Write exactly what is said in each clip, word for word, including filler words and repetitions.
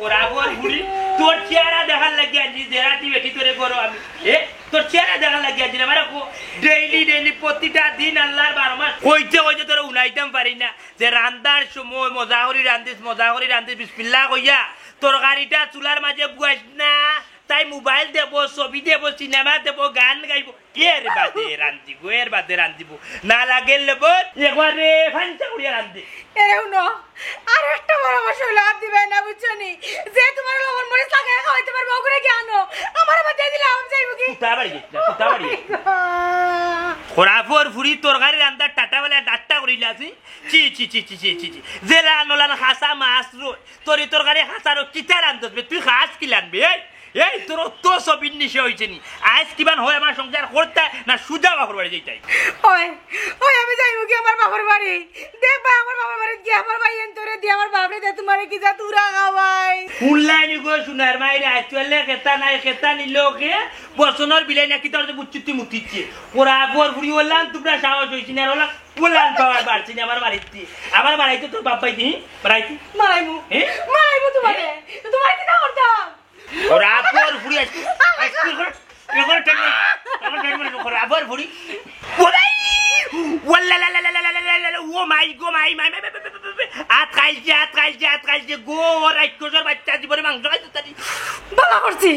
খরাফর ফুড়ি, তোর চেহারা দেখার লাগি আনছি, জেরাটি বেটি তোরে করো আমি। এ, তোর চেহারা দেখার লাগি আনছি না, মানে, ডেইলি, ডেইলি, প্রতিটা দিন আল্লাহর বারো মাস। কইতে কইতে তোরে উনাইতাম পারি না, যে রান্দার সময় মজা করি রান্দিস, মজা করি রান্দিস, বিসমিল্লাহ কইয়া, তরকারিটা চুলার মাঝে বুয়াইস না, তাই মোবাইল দেবো, ছবি দেবো, সিনেমা দেবো, গান গাইবো। এর বাদে রান্দিবো, এর বাদে রান্দিবো। না লাগে লেবো, একবারে ফাঞ্চা করিয়া রান্ধে। এরে হুনো, আর একটা পরামর্শ অইলো, আর দিবায় না, বুঝছো নি? যে তুমার লবণ মরিচ লাগাইয়া খাওয়াইতে পারবো, ওগুরে কি আনো? আমার আবার দিয়ে দিলে আমি যাইবো কি? কুতা বাড়ি গেছে, কুতা বাড়ি গেছে। খরাফর ফুড়ি তরকারি রান্দার টাটা বেলা ডাট্টা করিলে আছি। চি, চি, চি, চি, চি, চি, চি। জেলা নলান খাসা মাছ রই, তরি তরকারি খাসা রই, কিতা রান্ধস বে? তুই খাস কি লানবে? এই, এই, তোর তো সবির নিশে হইছে নি। আইজ কিবান হয় আমার সংসার করতে না সুজা বাপর বাড়ি যাইতাই। ওই, ওই, আমি যাইবো কি আমার বাপর বাড়ি? দেখ ভাই, আমার বাপর বাড়ি গিয়া আমার ভাই এন তোরে দিয়ে আমার বাপরে দে তোমারে কি যা তুরা খাওয়াই। হুনলাইনি গো সোনার মাইরে, আইজ তুই লে খেতা নাই, খেতা নিল কে? বসনর বিলাই নাকি তোর যে বুচ্চুতি মুতিচ্ছে। ওরা বর ফুড়ি বললাম, তোমরা সাহস হইছি না, ওলা বললাম, পাওয়ার বাড়ছি না আমার বাড়িতে। আমার বাড়াইতে তোর বাপ ভাই দিহি, বাড়াইতে। মারাইমু। হ্যাঁ? মারাইমু তোমারে। তোমারে কি না করতাম? ওরা বর ফুড়ি আইজ, আইজ কি করে? এখন টেন মারি, এখন টেন মারি, ওরা বর ফুড়ি। ও ভাই! ওয়াল্লা লা লা লা লা লা লা লা লা, ও মাই গো মাই, মাই, মাই, মাই, মাই, মাই, মাই, মাই। আত খাইছে, আত খাইছে, আত খাইছে গো, ও রাক্ষসর বাচ্চা জীবনে মাংস খাইছে তারি। বালা করছি।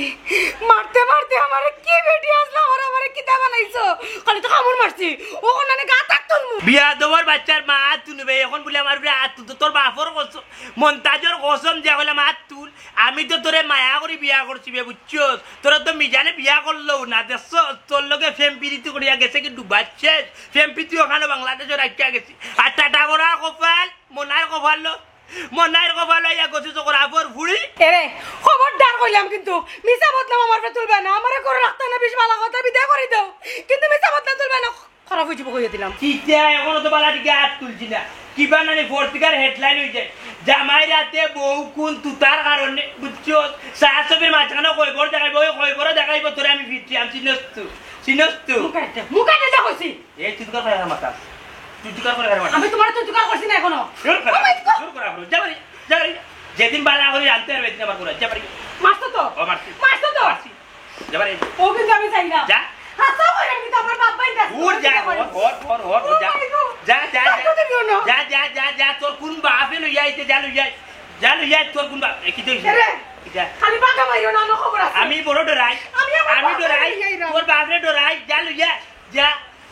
মারতে মারতে আমারে কি বেটি আসলো, ওরা আমারে কিতা বানাইছো? খালি তো কামড় মারছি। ও কোন নানে গা তাক তুলমু। বিয়াদবর বাচ্চার মা তুলবে, এখন বলে আমার উপরে আত তুলতো, তোর বাপর কসম, মন্তাজর কসম দিয়া কইলাম আত তুল। আমি তো তোরে মায়া করি বিয়া করছি বে, বুঝছস? তোরা তো মিজানে বিয়া করলেও না, দেখছস? তোর লগে প্রেম প্রীতি করিয়া গেছে কি ডুবার শেষ। প্রেম প্রীতি ওখানে বাংলাদেশে রাখিয়া গেছি। আর টাটা করা কপাল, মনার কপাল লো। মনার কপাল লইয়া গেছি তো করা আফর ফুড়ি। এরে, খবরদার কইলাম কিন্তু, মিছা বদনাম আমার উপরে তুলবে না। আমারে করে রাখতে না, বিশ বালা কথা বিদায় করে দাও। কিন্তু মিছা বদনাম তুলবে না। খারাপ হয়ে যাবো কইয়া দিলাম। কিতা এখনো তো বালা দিকে হাত তুলছি না। কিবা নানি পত্রিকার হেডলাইন হয়ে যায়, জামাই রাতে বউ কোন তুতার কারণে, বুঝছো? সারা ছবির মাঝখানে কয়বর দেখাইবো, ওই কয়বরও দেখাইবো তোরে আমি ফিরছি, আমি চিনস তো, চিনস তো। মুখ কাটতে, মুখ কাটতে যা কইছি। এই তুই তুকার করে মাথা, তুই তুকার করে মাথা। আমি তোমার তুই তুকার করছি না এখনো। জোর করে, Oh my God! জোর করে, যা বাড়ি, যা বাড়ি। যেদিন বালা করে আনতে পারবে, এদিন আমার করে, যা বাড়ি। মারছো তো? ও, মারছি। মারছো তো? মারছি। যা বাড়ি। ও কিন্তু আমি চাই না। যা। হাসাও হয় আমি তো আমার বাপ ভাই না। উঠ যা, হর, হর, হর, হর, যা। Oh my God! যা, যা, যা। দেখো তুমি অনো। যা, যা, যা, যা, তোর কোন বাপে লইয়া আইতে, যা লইয়া আই। যা লইয়া আই, তোর কোন বাপ, এ, কি তুই? এরে, কি যা? খালি বাঁকা মারিও না, অন্য খবর আছে। আমি বড় ডরাই। আমি আমার আমি বাপ ডরাই। লইয়া আইরাম। তোর বাপরে ডরাই, যা লইয়া আই, যা।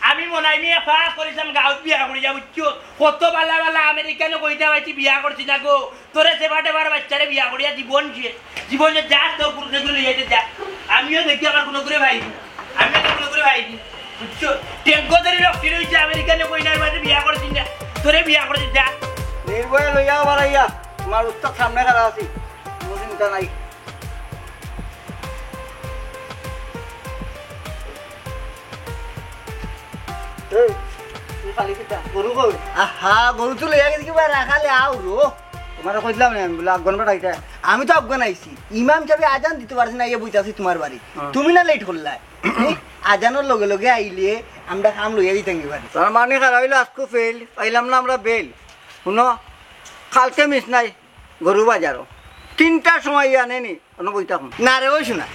আমি মনাই মিয়া পাস করিছিলাম, গাঁওত বিয়া করিয়া, বুঝছো? কত বালা বালা আমেরিকানো কইতা পাইছি, বিয়া করছি না গো। তোরে সেবা টেবার বাচ্চারে বিয়া করিয়া জীবন শেষ। জীবন শেষ, যা তোর কুনগুরে লইয়া আইতে যা। আমিও দেখি আমার কুনগুরে ভাই। আমিও তো কুনগুরে ভাই। বুঝছো? টেঙ্গো ধরি রক্তি রইছে, আমেরিকানো কই নাই, বাদে বিয়া করছি না। তোরে বিয়া করছি, যা। নির্ভয়ে লইয়া বাড়াইয়া, তোমার উস্তাদ সামনে খাড়া আছি। কোনো চিন্তা নাই। এই, তুই খালি কিতা? গরু কই? আহা, গরু তো লইয়া গেছি কিবা রাখালে আও রো। তোমারে কইছিলাম না আমি, বলে, "আগুন বেটা ইটা।" আমি তো আগুন আইছি। ইমাম সাহেব আজান দিতে পারছি না, ইয়ে বইতাছি তোমার বাড়ি। হ্যাঁ। তুমি না লেট করলায়। এই আজানোর লগে লগে আইলে আমরা কাম লইয়া দিতাম কি বাড়ি। তার মানে খারাপ হইলো আজকে ফেল, পাইলাম না আমরা বেল। শুনো, কালকে মিস নাই, গরু বাজারও। তিনটার সময় ইয়া নেনি, কোনো বইটা কম। না রে, ওই শোনা,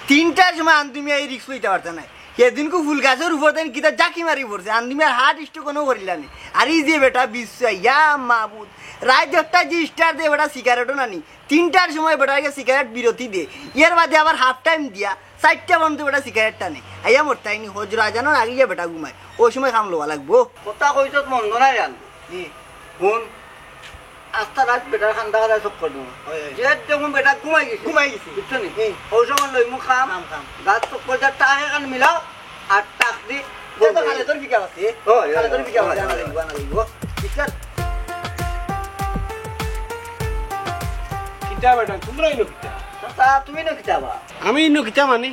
তিনটার সময় আন্দুমিয়া এই রিস্ক লইতে পারতা নাই। সেদিনকু ফুল গাছের উপর দেন কিতা জাকি মারি পড়ছে, আন্দুমিয়ার হার্ট স্ট্রোক কোনো করিলানি। আর এই যে বেটা বিশ্ব, ইয়া মাবুদ, রাত একটা যে স্টার দিয়ে বেটা সিগারেটও নানি, তিনটার সময় বেটাকে সিগারেট বিরতি দে, এর বাদে আবার হাফ টাইম দিয়া চারটা পর্যন্ত বেটা সিগারেট টানে। আইয়া মরতাইনি, হজর আজানোর আগে গিয়া বেটা ঘুমায়, ওই সময় কাম লওয়া লাগবো। কথা কইছত মন্দ নাই জান। হুম। আস্তা রাত বেটার খান্দা খান্দা চক্কর দিমু। হয়, হয়। যে দেখুন বেটা ঘুমাই গেছে। ঘুমাই গেছে। বুঝছো নি? হুম। ওই সময় লইমু খাম। খাম, খাম। গাছ চক্কর যা টাকা এখান মিলাও, আর টাক দি এটা তো বলবে। খালেদর পিকআপ আছে। হয়, হয়, খালেদর হয়, পিকআপ হয়, আছে। হয়, আনা হয়। লাগবো, আনা লাগবো। ঠিক আছে? কিতা বেটা, তোমরা ইনো কিতা? চাচা, তুমি ইনো কিতা বা? আমি ইনো কিতা মানে?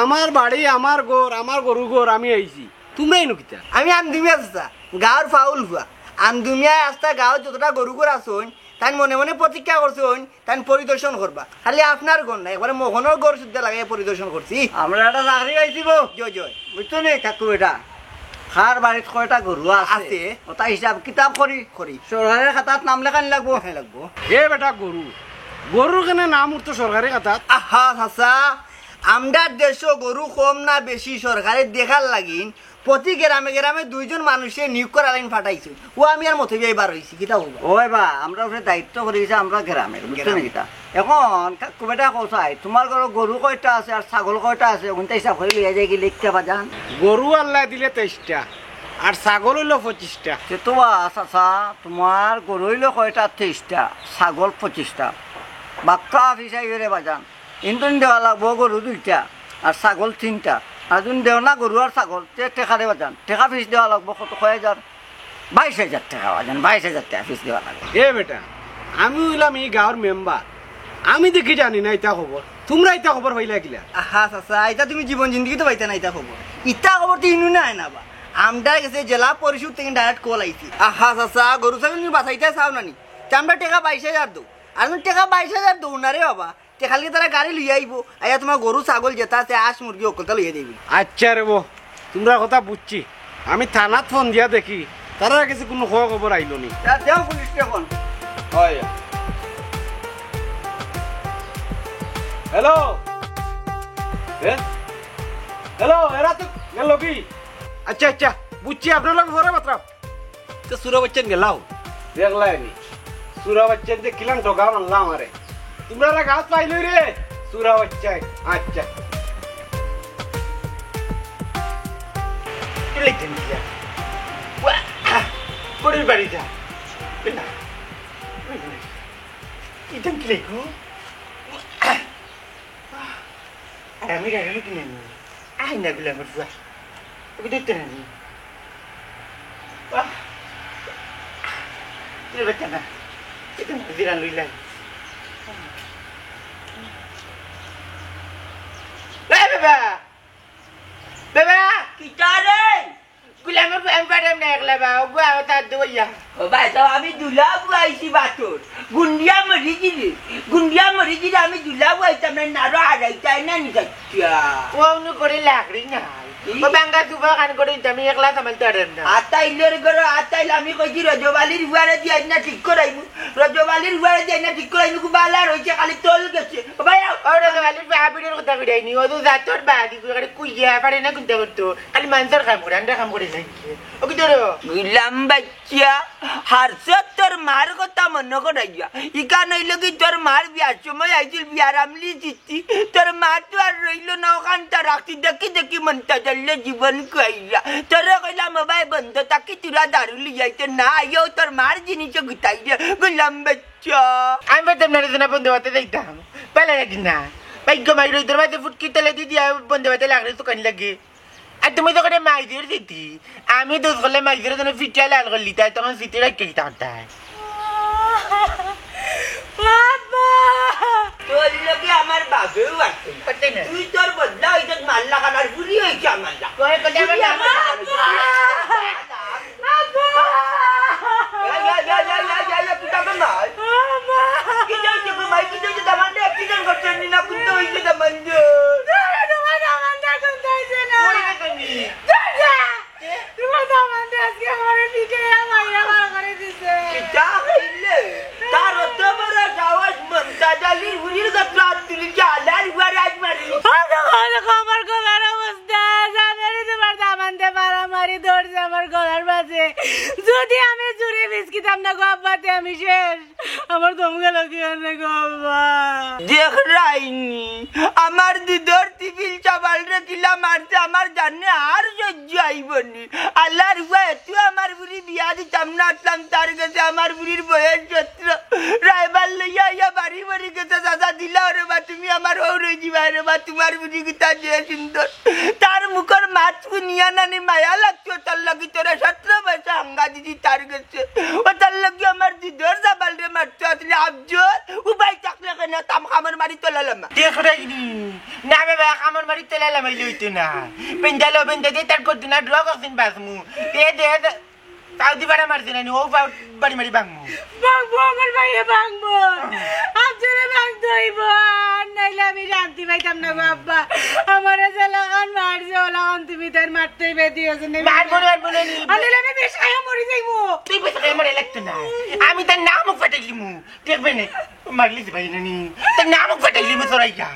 আমার বাড়ি, আমার ঘর, আমার গরু ঘর, আমি আইছি। তোমরা ইনো কিতা? আমি আন্দুমিয়া চাচা, গাঁওর ফাউল ফুয়া। আন্দুমিয়ায় আস্তা গাঁওত যতটা গরু ঘর আছইন, তাইন মনে মনে প্রতিজ্ঞা করছইন, তাইন পরিদর্শন করবা। খালি আপনার ঘর না, একবারে মোহনর ঘর সুদ্ধা লাগাইয়া পরিদর্শন করছি। আমরা একটা চাকরি পাইছি গো। জয় জয়। বুঝছো নি কাকু বেটা? কার বাড়িত কয়টা গরু আছে? আছে। ওটা হিসাব কিতাব করি। করি। সরকারের খাতাত নাম লেখানি লাগবো। লেখানি লাগবো। এ বেটা গরু, গরুর কেনে নাম উঠতো সরকারি খাতাত? আহা চাচা, আমরার দেশো গরু কম না বেশি সরকারে দেখার লাগিন প্রতি গ্রামে গ্রামে দুইজন মানুষরে নিয়োগ করার লাগিন পাঠাইছে। ও আমি আর মতই ভাই বার হইছি, কিতা হবো? ওই বা, আমরা উপরে দায়িত্ব করি গেছে আমরা গ্রামের, বুঝছো নি কিতা? এখন কা-, কবেটা কোথায়? তোমার ঘরো গরু কয়টা আছে আর ছাগল কয়টা আছে? ওখানটা হিসাব করে লইয়া যাই কি লিখতে বাজান? গরু আল্লাহ দিলে তেইশটা, আর ছাগল হইলো পঁচিশটা। সে তো বা, চাচা, তোমার গরু হইলো কয়টা? তেইশটা, ছাগল পঁচিশটা। বাক্কা ফিসাই বেড়ে বাজান। ইন্দুন দেওয়া লাগবো গরু দুইটা আর ছাগল তিনটা। আর যদি দেও না গরু আর ছাগল, তে টেকা দেওয়া যান। টেকা ফিস দেওয়া লাগবো কত? কয় হাজার? বাইশ হাজার টেকা বাজান, বাইশ হাজার টেকা ফিস দেওয়া লাগবো। এ বেটা, আমি হইলাম এই গাঁওর মেম্বার, আমি দেখি জানি না ইতা খবর, তোমরা ইতা খবর পাইলা কিলা? আহা চাচা, ইতা তুমি জীবন জিন্দেগি তো পাইতা না ইতা খবর। ইতা খবর তো ইনু নাই না বা। আমরার গেছে জেলা পরিষদ থেকে ডাইরেক্ট কল আইছি। আহা চাচা, গরু ছাগল তুমি বাঁচাইতে চাও না নি? তে আমরা টেকা বাইশ হাজার দেও। আর তুমি টেকা বাইশ হাজার দেও না রে বাবা, তে কালকে তারা গাড়ি লইয়া আইবো, আইয়া তোমার গরু, ছাগল যেটা আছে, হাঁস, মুরগি, অকলতা লইয়া যাইবো। আচ্ছা রে বো, তোমরা কথা বুঝছি। আমি থানাত ফোন দিয়া দেখি, তারার গেছে কোনো খবর খবর আইলো নি। তা দেও পুলিশরে ফোন। হয়। হ্যালো। এ? হ্যালো, এরা তো গেল কি? আচ্ছা, আচ্ছা, বুঝছি, আপনার লগে পরে বাতরাম। তো সুরা বাচ্চান গেলাও। দেখলাই নি? সুরা বাচ্চান যে কিলান ঠগা মারলা আমারে। তোমরা রে গাছ পাইলই রে, সুরা বাচ্চান। আচ্ছা। তুই লেখেন কি আর? ওয়া, আহ, পরের বাড়ি যা। না। ইতান কি লেখো? আর আমি গাড়ি কিনে নি। আই না গুলা আমার ফুয়া। ওকে ধরতে না নি। আহ। তুই বেটা না। এটা না, বিরান লইলাই। এই বাবা! বাবা! কিতা রে? গুলামর ফুয়া, আমি পারতাম না একলা বা, ওগো, আমার তার দইয়া। ও ভাই, তো আমি দুলা বুয়াইছি বাটর। গুন্ডিয়া মরি গিরি, গুন্ডিয়া মরি গিরি, আমি দুলা বুয়াইতাম না, নারো হারাইতাই না নি যাচ্ছিয়া। ও অনু করে লাকড়ি না। কি? ও বাঙ্গা সুবা খান করে দিতাম, আমি একলা সামাল তারেন না। আতাইলের ঘরে আতাইল, আমি কইছি রজবালির ফুয়ারে দিয়া না ঠিক করাইমু। রজবালির ফুয়ারে দিয়া না ঠিক করাইমু, খুব বালা রইছে, খালি তল গেছে। ও ভাই, আও। ও রজবালির ফুয়া বিড়ির কথা কইরাইনি, ও তো জাতর বাড়ি, করে কুইয়া পারে না কুন্তা করতো। খালি মানসার কাম করে, আন্ডা কাম করে যাই। ও কি ধরো? গুলাম বাচ্চা, হারছত তোর মার কথা মনো করাইয়া। ইখান অইলো কি তোর মার বিয়ার সময় আইছিল বিয়ার আমলি চিঠি। তোর মা তো আর রইলো না, অখানটা রাখছি, দেখি দেখি মনটা জ্বললে জীবন খুয়াইয়া। তোরে কইলাম, "ও ভাই, বন্ধ থাকি তোরা দারু লিয়াইতে না আইও, তোর মার জিনিসও গুতাইলে।" গুলাম বাচ্চা। আমি পারতাম না রে, না বন্ধ হতে যাইতাম। পালা লাগে না। ভাগ্য মাই রইদর মাঝে ফুটকি তলে দি দিয়া বন্ধ হতে লাগলে তো কান লাগে। আর তুমি তো করে মাইজুর দিতি। আমি দোষ করলে মাইজুর জন্য ফিটিয়া লাল করলি, তাই তখন ফিতে রাখতে দিতাম তাই। বাবা! তোর লগে আমার বাপেও আসছে না। করতে না। তুই তোর বদলা হইতে মারলা খানার ফুলি হইছে আমার লা। তোর কথা আমার ফুলি আমার লা। বাবা! বাবা! এই, এই, এই, এই, এই, এই, এই, কিতা গো মাই? বাবা! কিতা হইছে গো মাই? কিতা হইছে? দামান দে, accident করছে নি না? কুন্তা হইছে দামান দে? ধরো, তোমার দামান দে, কুন্তা হইছে না? মরে গেছে নি? ধর যা! কে? তোমার দামান দে আজকে আমারে পিটাইয়া মাইরা বার করে দিছে। কিতা হইলে? তার অত বড় সাহস, মমতাজ আলীর ফুরির গত হাত তুলি কি আলার ফুয়ারে আজ মারি? ও দেখো, ও দেখো, আমার গলার অবস্থা। জানো নি তোমার দামান দে মারামারি ধরছে আমার গলার মাঝে। যদি আমি জুরে বিস্কিতাম না গো আব্বা, তে আমি শেষ। আমার দম গেল কি অনে গো আব্বা। দেখরায়নি, আমার দুধর টিফিল চাবালরে কিলা মারছে, আমার জানে আর সহ্য আইবনি। আল্লার ফুয়া, এত আমার ফুরি বিয়া দিতাম না, আটলাম তার গেছে, আমার ফুরির বয়স সতেরো। রাইবার লইয়া আইয়া বাড়ি বাড়ি গেছে, চাচা দিলাও রে বা, তুমি আমার হউ রই যিবায় রে বা, তোমার ফুরি কিতা যে সুন্দর। তার মুখর মাত হুনিয়া নানি মায়া লাগতো, তার লাগি তোরা সতেরো বয়সে হাঙ্গা দিদি তার গেছে। ও তার লাগি আমার দুধর চাবালরে মারতো আসলে আফজল, উবাই থাকলে কেনে তাম কামড় মারি তোলা লামা। দেখরায়নি, না বাবা, কামড় মারি তোলা লামাইলে হইতো না। পেন্ডালো পেন্ডা দে তার করতো না, ড্র করছেন বাসমু। দে, দে, দে। তাও দি বাড়া মারছে না নি, ও বা-, বাড়ি মারি ভাঙমু। ভাঙবো, আমার ভাইয়ে ভাঙবো। আফজলে ভাঙতে হইবো, আর নাইলে আমি শান্তি পাইতাম না গো আব্বা। আমারে যেলাখান মারছে, ওলাখান তুমি তার মারতেই বেদি হয়েছে নি। মারবো না, মারবো না নি। আর নাইলে আমি বেশ খাইয়া মরি যাইবো। তুই বেশ খাইয়া মরে লাগতো না। আমি তার নামও ফাটাই দিমু। দেখবে নে। মারলি দিবাই নানি। তে নাম ফাটাইলি মতো রাইয়া।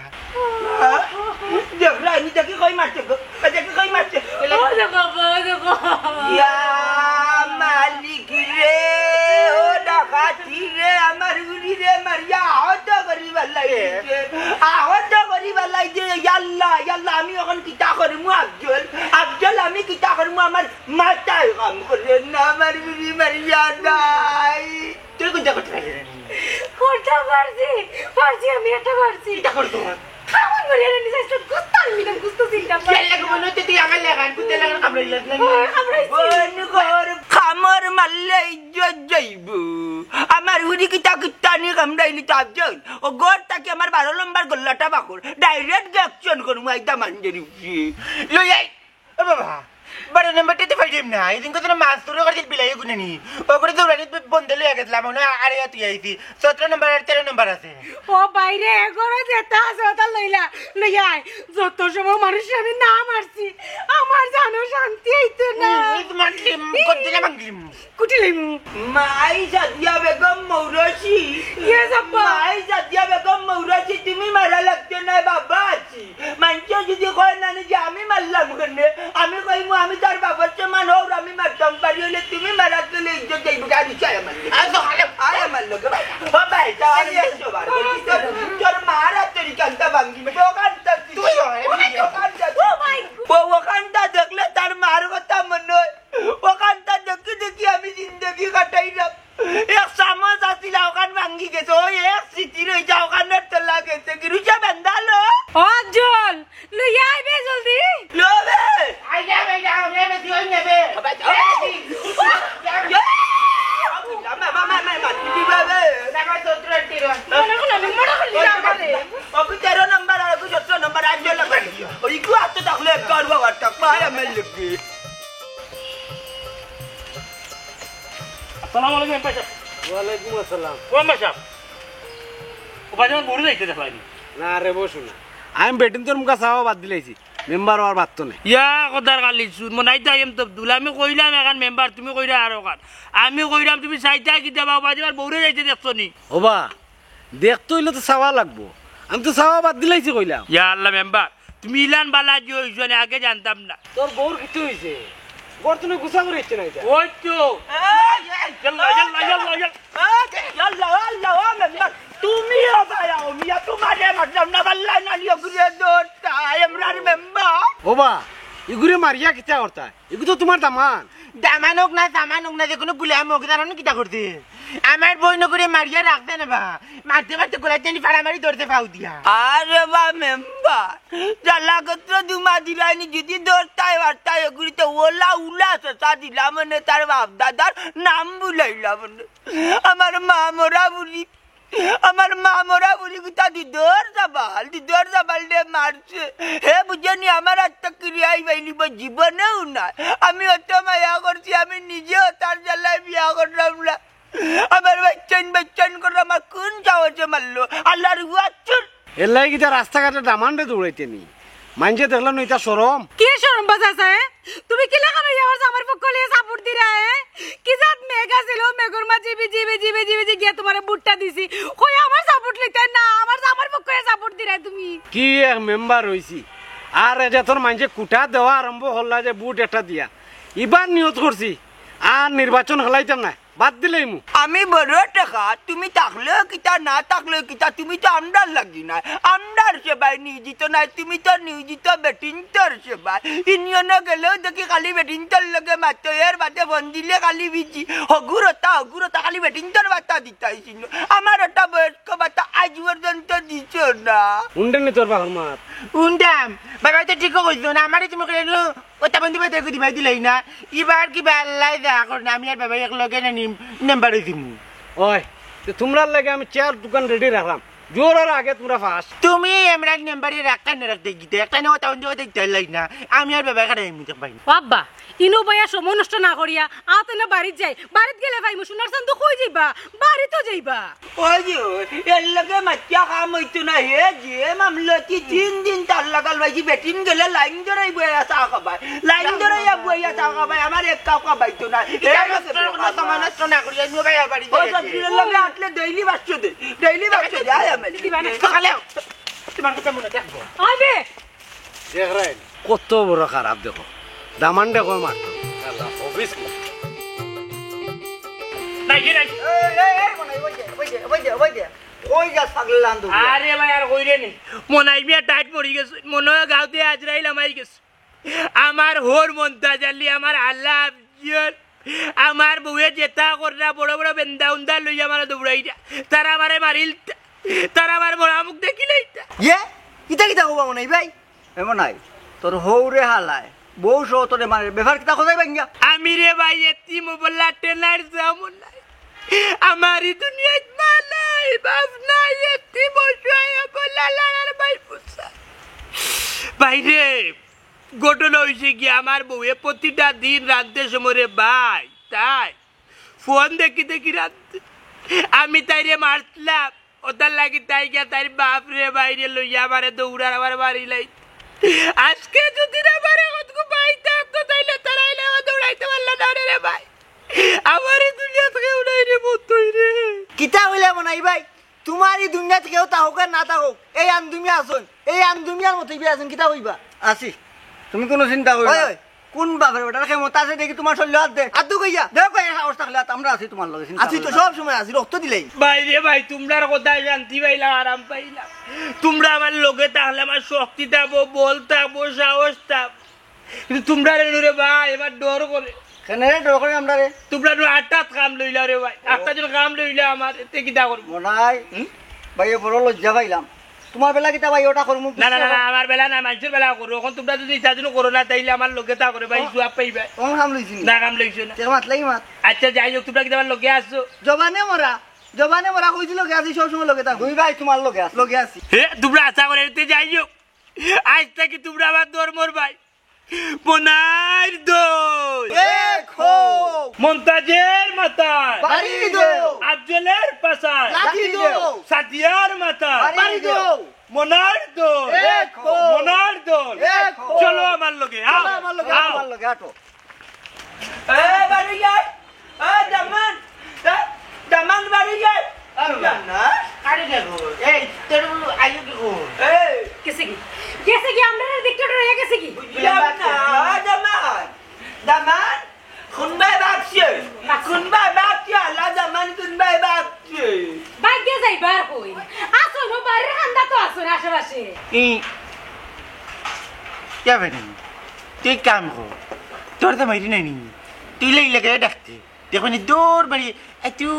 দেখলা, আমি দেখি কই মারছে গো, দেখি কই মারছে। ও দেখো, ও দেখো। ইয়া মালিক রে, ও ডাকাতি রে, আমার উড়ি রে, মারিয়া আহত করি বালাই দিছে। আহত করি বালাই দে, ইয়াল্লা, ইয়াল্লা, আমি এখন কিতা করিমু আফজল? আফজল, আমি কিতা করিমু? আমার মাথায় কাম করে না, আমার উড়ি মারিয়া নাই। তুই কোনটা করতে পারলি না? করতে পারছি, পারছি, আমি একটা পারছি। কিতা করতো? খাওয়ান বলে এনে নিজে একটা গুস্ত আনবি না, গুস্ত চিন্তা পারছি। ইয়াল্লা, মনে হচ্ছে তুই আমার লাগান, কুত্তে লাগান কামড়াইলাস না? ও, কামড়াইছি। বন ঘর খামর মারলে ইজ্জত যাইব। আমার উড়ি কিতা কিতা নি কামড়াইলি তো আফজল। ও ঘর থাকি আমার বারো নম্বর গল্লাটা বাকর। Direct action করমু আইতা মানজের উপরে। লই আই। ও বাবা, বারো নম্বরটা তো পাইলাম না। এদিন কত না মাছ চুরি করছিল বিলাই গুনে নি। ও করে দৌড়ানি বন্ধ লইয়া গেছিলাম, মনে হয় আরে তুই আইছি। সতেরো নম্বর আর তেরো নম্বর আছে। ও বাইরে, এগোরো যেটা আছে ওটা লইলা, লইয়া আয়। যত সময় মানুষ আমি না মারছি, আমার জানো শান্তি হইতো না। হুম, এই তো মানলাম, কত দিলে মানলাম। কুটি লইমু। মাই সাদিয়া বেগম মৌরসি। ইয়েস আব্বা। মাই সাদিয়া বেগম মৌরসি, তুমি মারা লাগতো না বাবা। মানষে যদি কয় না নি যে আমি মারলাম কেনে, আমি কইমু আমি তার বাবার সমান হউর, আমি মারতাম পারি অইলে তুমি মারার তলে ইজ্জত যাইব, গাড়ি চায় আমার লগে। আয় তো হালে আয় আমার লগে ভাই। ও ভাই, তাহলে এসো বার করছি। তোর, তোর মার আর তোর কান্তা ভাঙ্গি। ওখানটা তুই হয়, তুই ওখানটা ও মাই ও ওখানটা দেখলে তার মার কথা মনে হয়। ওখানটা দেখি দেখি আমি জিন্দগি কাটাইলাম। এক চামচ আছিল, ওখান ভাঙ্গি গেছে। ওই এক স্মৃতি রইছে, ওখানের তলা গেছে। গিরুজা বান্দালো। ও আফজল, লইয়া আইবে জলদি। লো বে। আইয়া বে, যাও, নে বে, দিও নে বে। বাবা, যাও। এ, মা, মা, মা, মা, মা, দিদি বাবা। না, মা, সত্তর আশি টেকা। মনে করো, মনে করো, মনে করো। ওকে তেরো নম্বর আর ওকে সতেরো নম্বর, আর জল লাগা। ওই ইকু আতো তাহলে এক কার বাবা, টাকা, আয় আমার লগে। আসসালামু আলাইকুম, মেম্বার সাব। ওয়ালাইকুম আসসালাম। ও মেম্বার সাব, ও ভাই, আমার বউরে যাইতে দেখলাম। না রে, বসো না। আমি বেটিন্তর মুখা চাওয়া বাদ দিলাইছি। মেম্বার অওয়ার বাদ তো নাই। ইয়া, কথার কালি চুর, মনাই তো আইম তো দুল। আমি কইলাম এখান মেম্বার, তুমি কইরা আর ওখান। আমি কইলাম, তুমি চাইতা কিতা বা, ও ভাই, আমার বউরে যাইতে দেখছো নি? ওবা, দেখতে অইলে তো চাওয়া লাগবো। আমি তো চাওয়া বাদ দিলাইছি কইলাম। ইয়া আল্লাহ মেম্বার, তুমি ইলান বালা যে অইছো নি, আগে জানতাম না। তোর বউর কিতা অইছে? ঘর তো গুছা করে ইচ্ছে নাই। ওই তো। এই, এই, ইয়াল্লা, ইয়াল্লা, ইয়াল্লা, ইয়াল্লা। এই, ইয়াল্লা, ইয়াল্লা, ও মেম্বার, তুমিও বাড়াও মিয়া, তোমারে মারলাম না, বাল্লা না নিয়ে ঘুরে দৌড়তা, এমরার মেম্বার। ওবা, ইগুরে মারিয়া কিতা করতা? ইগু তো তোমার দামান। দামান হোক না, দামান হোক না, যে কোনো গুলাম হোক, জানো না কিতা করতে? আমার বইন করে মারিয়া রাখতে না বা, মারতে মারতে গলায় টেনে ফাড়া মারি ধরতে পাও দিয়া। আরে বা মেম্বার, জ্বালা কত দুমা দিলাইনি, যদি ধরতায় পারতায়, এগুলি তো ওলা উলা শশা দিলাম, মানে তার বাপ দাদার নাম বুলাইলাম, মানে। আমার মা মরা বুড়ি, আমার মা মরা বুড়ি গুতা দিদর জাবাল, দিদর জাবাল দে মারছে। হে বুঝেনি আমার আত্মা কিরিয়াই বাইলিব জীবনেও না। আমি অত মায়া করছি, আমি নিজেও তার জ্বালায় বিয়া করলাম না। আমার বাচ্চাইন বাচ্চাইন করে আমার কোন সাহসে মারলো? আল্লাহর ওয়াচ্চুর। এর লাগি কিতা রাস্তাঘাটে দামানরে দৌড়াইতে নি? মাইনষে দেখলে না ইতা শরম? কি শরম বাজাছে, এ? তুমি কি লাগানো আমার জামার পক্ষ লিয়ে সাপোর্ট দিরা, এ? কি জাত মেঘ আছিল, ও মেঘর মাঝে ভিজি, ভিজি, ভিজি, ভিজি গিয়া তোমারে ভুট্টা দিছি। কই আমার সাপোর্ট লইতে না, আমার জামার পক্ষ লিয়ে সাপোর্ট দিরা তুমি। কি এক মেম্বার হইছি, আর এটা তোর মাইনষে কুটা দেওয়া আরম্ভ হল্লা যে ভুট একটা দিয়া। ইবার নিয়ত করছি, আর নির্বাচন খেলাইতাম না। বাদ দিলাইমু। আমি বড় টেকা, তুমি থাকলেও কিতা, না থাকলেও কিতা, তুমি তো আমরার লাগি নায়, আমরার সেবায় নিয়োজিত নায়, তুমি তো নিয়োজিত বেটিন্তর সেবায়। ইউনিয়নো গেলেও দেখি খালি বেটিন্তর লগে মাতো, এর বাদে ফোন দিলে খালি বিজি। হগুরতা, হগুরতা, খালি বেটিন্তর বাতা দিতাইছিল। আমার ওটা বয়স্ক বাতা আজ পর্যন্ত দিছ না। উন্ডে নি তোর বাহর মাত। উন্ডাম, বাবা তো ঠিকও কইছো না, আমারে তুমি কইলে ওটা বন্ধু বাদে কই দিবাই দিলাই না। ইবার কি বাল্লাই দেখা কর না, আমি আর বাবা এক লগে না নিম, নাম্বার দিমু। ওই, তো তোমরার লাগে আমি চেয়ার দোকান রেডি রাখলাম। জোর আর আগে তোমরা ফার্স্ট। তুমি এমরান মেম্বারের একটা নেরাক দেখিতে, একটা নেওয়া তাউন দেওয়া দেখতে লাই না। আমি আর বাবা খারাই মুই দেখবাই না। ও আব্বা, ইনো বইয়া সময় নষ্ট না করিয়া, আও তেনে বাড়িত যাই। বাড়িত গেলে ভাই, মুসুনার চান্দু কই যাইবা? বাড়িত যাইবা। ওই যে, এর লগে মাতিয়া কাম হইতো না, হে যে মামলতি তিন দিন তার লাগাল ভাইজি বেটিন গেলে লাইন ধরাই বইয়া চা খাবায়, লাইন ধরাই বইয়া চা খাবায়, আমার এক কাপ খাবাইতো না। এর লগে সময় নষ্ট না করিয়া, আমি বাবা বাড়ি ও যাই। সব দিনের লগে আটলে ডেইলি বাচ্চা দে, ডেইলি বাচ্চা দে, আয় আমার। দিবা না। সকালে তোমার কথা মনে থাকবো। আইবে। দেখরায় কত বড় খারাপ দেখো, দামান দেখো মারতো। আল্লাহ, অফিস কি? নাই, কি নাই? এই, এই, এই, মনে হয় ওই যে, ওই যে, ওই যে, ওই যে। ওই যা ছাগলের লান্দু। আরে ভাই, আর কইরে নি। মনাই মিয়া টাইট পড়ি গেছে। মনে হয় গাউতে আজরাইল আমাই গেছে। আমার হোর মন্তাজ আলী, আমার আল্লাহ আফজল, আমার বউয়ে যেতা কররা, বড় বড় বেন্দা উন্দা লইয়া আমারে দৌড়াইরা। তারা আমারে মারিল, তারা আমার বড় মুখ দেখিলেই তা। ইয়ে, ইতা কিতা কবা মনাই ভাই? এমন নাই, তোর হৌরে হালায়, বউ সহ তোরে মারে, ব্যাপার কিতা খোঁজাই ভাঙ্গা? আমি রে ভাই, এতিম অবলা টেনার যেমন নাই। আমার এই দুনিয়াত মা নাই, বাপ নাই, এতিম অসহায় অবলা লাড়ার ভাই পুষা। ভাই রে, ঘটনা হইছে কি, আমার বউয়ে প্রতিটা দিন রাঁধতে সময় রে ভাই, তাই ফোন দেখি দেখি রাঁধতে। আমি তাইরে মারলাম, ওটার লাগি তাই গিয়া তাইর বাপ রে ভাই রে লইয়া আমারে দৌড়ার আমার বাড়ি লাই। আজকে যদি না পারে কতকু ভাই থাকতো, তাইলে তারা আইলে আমার দৌড়াইতে পারলো না রে, রে ভাই। আমার এই দুনিয়াত কেউ নাই রে, মতই রে। কিতা হইলে মনাই ভাই? তোমার এই দুনিয়াত কেউ থাকুক আর না থাকুক, এই আন্দুমিয়া আছইন, এই আন্দুমিয়ার মতো ইবে আছইন, কিতা কইবা? আছি। তুমি কোনো চিন্তা করো ওই, না। ওই, কোন বাপের বেটার ক্ষমতা আছে দেখি তোমার শরীরে হাত দে। হাত দু কইয়া। দেও কই, এই সাহস থাকলে হাত, আমরা আছি তোমার লগে, চিন্তা আছি তো, করো না। সব সময় আছি, রক্ত দিলেই। ভাই রে ভাই, তোমরার কথায় শান্তি পাইলাম, আরাম পাইলাম। তোমরা আমার লগে থাকলে আমার শক্তি থাকবো, বল থাকবো, সাহস থাকবো। কিন্তু তোমরা রে নুরে ভাই, এবার ডর করে। কেন রে ডর করে আমরা রে? তোমরা নু আটটাত কাম লইলা রে ভাই। ও। আটটা জন কাম লইলা আমার, এতে কিতা করবো? মনাই, হুম? ভাই, এ বড় লজ্জা পাইলাম। তোমার বেলা কিতা ভাই ওটা করমু? না, না, না, না, আমার বেলা না, মানুষের বেলা করো। এখন তোমরা যদি ইচ্ছা জন্য করো না, তাইলে আমার লগে তা করে ভাই, ও। জুয়াব পাইবা। কোন কাম লইছি নি? না, কাম লইছো না। তে মাত লাগি মাত। আচ্ছা, যাই হোক, তোমরা কিতা আমার লগে আসছো? জবানে মরা, জবানে মরা কইছিল লগে আছি, সব সময় লগে থাকো। দুই ভাই তোমার লগে আছে। লগে আছি। হে, তোমরা আশা করে এতে যাই হোক। আজ থাকি তোমরা আমার ধর্মর ভাই। মনাইর দল। এক হও। মন্তাজের মাথায়। বাড়ি দেও। আফজলের পাছায়। লাঠি দেও। সাদিয়ার মাথায়। বাড়ি দেও। মনাইর দল। এক হও। মনাইর দল। এক হও। চলো আমার লগে, আও, চলো আমার লগে, আও। আমার লগে আটো। এ, বাড়ি যাই। এ, দামান। এ, দামান বাড়ি যাই। আল্লাহ। না। আরে দেখো, এই, তোর আয়ু কি খবর? এই। গেছে কি? গেছে কি? আমরা dictator হয়ে গেছে কি? বুঝলাম না, দামান। দামান, কোনবায় বাপছে? কোনবায় বাপছে? আল্লাহ দামান, কোনবায় বাপছে? ভাগ্যে যাইবার কই? আসো, নো বাড়ির হান্দা তো আসো না আশেপাশে। এই, কে বেটা? তুই কাম কর। তোর তো মাইরি নাই নি। তুই লাই লাগে ডাকতে। দেখো নি দৌড় মারি, আতু,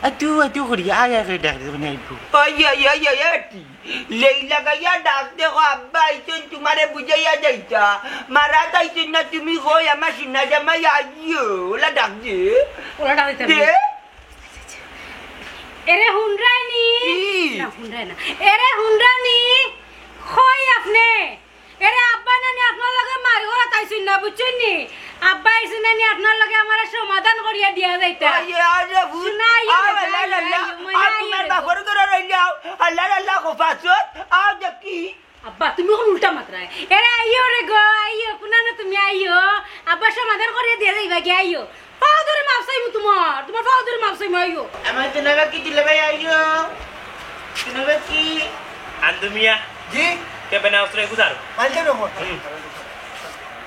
আতু, আতু করি, আয়, আয় করে ডাক, দেখো নি আইবো। ওই, ওই, ওই, ওই, ওই, আটি। লেই লাগাইয়া ডাক দেখো, আব্বা আইছইন, তোমারে বুঝাইয়া যাইতা। মারা যাইছইন না তুমি, কই আমার সোনা জামাই আইও, ওলা ডাক দে। ওলা ডাক দিতে দে। হবে। এরে হুনরায়নি। কি? না, হুনরায় না। এরে হুনরায়নি। কই আপনে? এরে আব্বা নানি আপনার লগে মার ঘরত আইছইন না, বুঝছইন নি? আব্বা আইছইন নানি আপনার লগে আমারে সমাধান করিয়া দিয়া যাইতা। আরে, আরে, ভূত। শোনা, আইও, আও, আল্লাহ, আইও, আল্লাহ। আইও, ময়না, আও, আইও তোমার রে। বাপর ঘরে রইলে আও। আল্লাহ, আল্লাহ, খোফাছত। আও দেখি। আব্বা, তুমি এখন উল্টা মাতরায়। এরে আইও রে গো, আইও, কুনানো তুমি আইও। আব্বা সমাধান করিয়া দিয়া যাইবা গি, আইও। পাও ধরি মাফ চাইমু তোমার, তোমার পাও ধরি মাফ চাইমু, আইও। আমার জনাবে কি দিলে ভাই, আইও। জনাবে কি? আন্দু মিয়া। জি? কে বেনা অস্ত্র এগু ধরো। মানছে না মোর। হুম।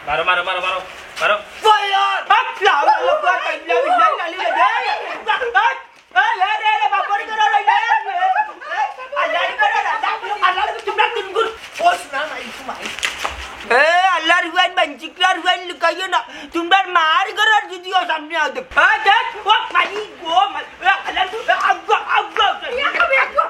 মারো, মারো, মারো, মারো, মারো। ওই আর! এই, এই, এই, বাপরে, করে, করে, করে, করে। আল্লাহ, আল্লাহ, আল্লাহ, তোমরা তিন গুণ। ও, শোনা, মাই, মাই। এ, আল্লাহর হুয়াইন, মানসিকরার হুয়াইন লুকাইও না। তোমরা মার ঘরর যদি ও সামনে আও দেখ। এ, দেখ, ও, মাই, গো, মাই। এ, আল্লাহ, এ, আগ্গো, আগ্গো। ইয়াকো, ইয়াকো।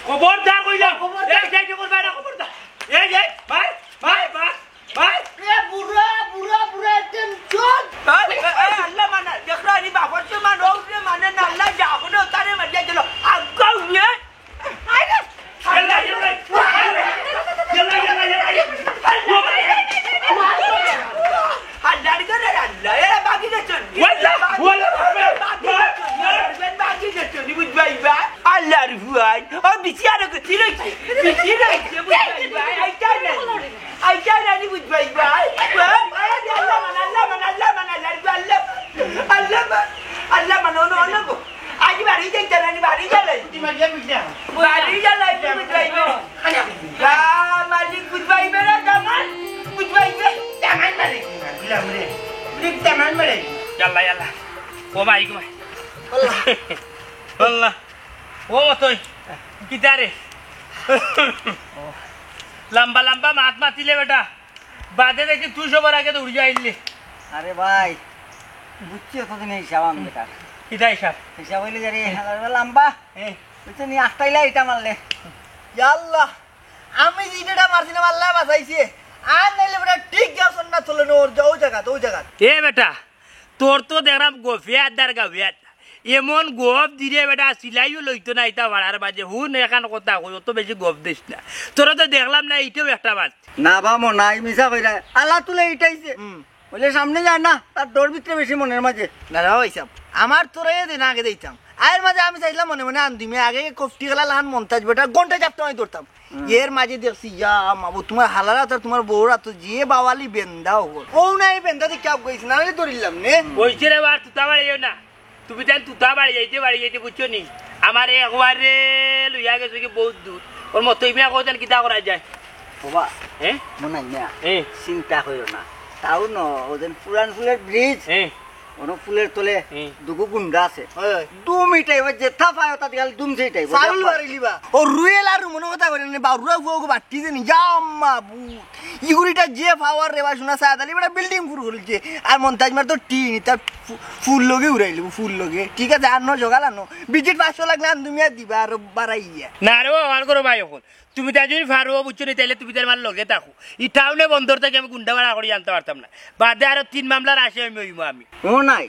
খবরদার কইলাম। পিছিয়ে রাখছে, বুঝবাই ভাই, আইতাই না। আইতাই না নি, বুঝবাই ভাই। আল্লাহ মান, আল্লাহ মান, আল্লাহ মান, আল্লাহ মান, আল্লাহ মান, আল্লাহ মান, আল্লাহ মান, অনো, অনো গো। আজ বাড়ি যাইতে না নি, বাড়ি যাইতে। বাড়ি যাইতে, বুঝবাই ভাই। ইয়া মালিক, বুঝবাই ভাই, দামান, বুঝবাই ভাই। দামান মারে কি না, বুঝলাম রে। বুঝলি, দামান মারে। ইয়াল্লা, ইয়াল্লা। ও ভাই, গো ভাই। আল্লাহ। আল্লাহ। ও মতই, কিতা রে? লম্বা লম্বা মাত মাতিলে বেটা, বাদে দেখি তুই সবার আগে দৌড়ি আইলি। আরে ভাই, বুঝছি অতদিনে হিসাব আমি বেটা। কিতা হিসাব? হিসাব অইলে যে রে, লম্বা। এ। বুঝছো নি, আটটাইলা ইটা মারলে। ইয়া আল্লাহ, আমি যে ইটাটা মারছি না, আল্লাহ বাঁচাইছে। আর নাইলে বেটা ঠিক গেছ না, চলে না, ওর যা-, ওই জায়গা, ওই জায়গা। এ বেটা, তোর তো দেখলাম গফিয়া আড্ডার গাফিয়া। এমন গফ দিরে বেটা, সিলাইও লইতো না ইটা পাড়ার মাঝে। হুন, এখান কথা কই, অত বেশি গফ দিস না। তোরা তো দেখলাম না, ইটাও একটা মাত। না বা মনাই, মিছা কইরা। আল্লাহ তুলে ইটাইছে। হুম। বলে সামনে যায় না, তার ডর ভিতরে বেশি মনের মাঝে। না, না, ওই সব। আমার তোরা এ দিন আগে দিতাম। আয়ের মাঝে আমি চাইলাম মনে মনে আন দিমে আগে কফটি খেলা লাহান মন্তাজ বেটা, ঘন্টা চাপতে আমি ধরতাম। হুম। এর মাঝে দেখছি, ইয়া মাবু, তোমার হালারা তার তোমার বউরা তো যে বাওয়ালি বেন্দা হল। ও নাই বেন্দা দেখি আপ গইছে, নাহলে ধরিলাম নে। কইছে রে বার, তুতা বাড়ি যাও না। তুমি তাই তুতা বাড়ি যাইতে, বাড়ি যাইতে বুঝছো নি? আমার একবারে লইয়া গেছে কি বহুত দূর। ওর মতো ইমিয়া কইতেন কিতা করা যায়? বাবা, হ্যাঁ? মনে হয় না। হ্যাঁ। চিন্তা করিও না। তাও ন, ওদের পুরান ফুলের ব্রিজ। হ্যাঁ। ওনো ফুলের তলে হুম। দুগু গুন্ডা আছে। হয়, হয়। দুম ইটাইবা, যেটা পায় ওটা দিয়ে দুম সেইটাই। চাউল বাড়ি লিবা। ও রুয়েল আর মনে কথা করে নে, বা রুয়া ফুয়া ওগো বাটি যে নি, যা মাবু। ইগুরিটা যে পাওয়ার রে বা শোনা সাদ আলী বেটা বিল্ডিং পুরো খুলছে। আর মন্তাজ মার তো টিন, তার ফু-, ফুল লগে উড়াইলিব, ফুল লগে। ঠিক আছে, আর ন জগাল আনো। ভিজিট পাঁচশো লাগলে আন তুমি আর দিবা আর বাড়াইয়া। না রে বাবা, আর করো ভাই অখন। তুমি তাই যদি পারো, বুঝছো নি, তাইলে তুমি তার মার লগে থাকো। ই টাউনে বন্দর থাকি আমি গুন্ডা ভাড়া করি আনতে পারতাম না। বাদে আরো তিন মামলার আসামি অইমু আমি। ও নাই,